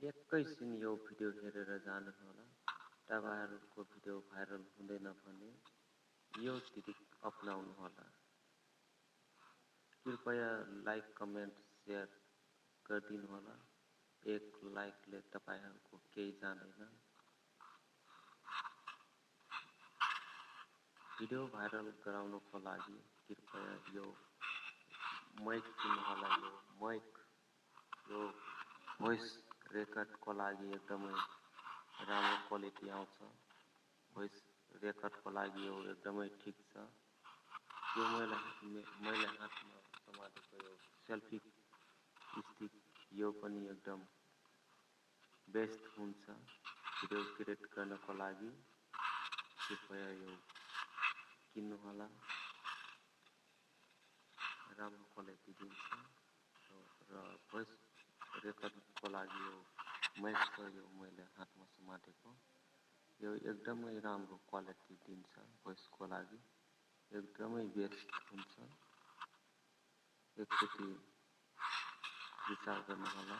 एकैछिन यो भिडियो हेरेर जानुहोला। तपाईहरुको भिडियो भाइरल हुँदैन भने यो ट्रिक अपनाउनुहोला। कृपया लाइक, कमेन्ट, शेयर गरिदिनुहोला। एक लाइकले तपाईहरुको केही जाँदैन। भिडियो भाइरल गराउनको लागि कृपया यो माइक किन्नुहोला। यो माइक यो भोइस रेकर्डको लागि एकदमै राम्रो क्वालिटी आउँछ। भोइस रेकर्डको लागि यो एकदमै ठीक छ। यो मैले हातमा समातेको यो सेल्फी स्टिक यो पनि एकदम बेस्ट हुन्छ भिडियो क्रिएट गर्नको लागि। कृपया यो किन्नुहोला। राम्रो क्वालिटी दिन्छ र भोइस रेकर्डको लागि यो माइक छ। यो मैले हातमा समातेको यो एकदमै राम्रो क्वालिटी दिन्छ। भोइसको लागि एकदमै बेस्ट हुन्छ। एकचोटि विचार गर्नुहोला।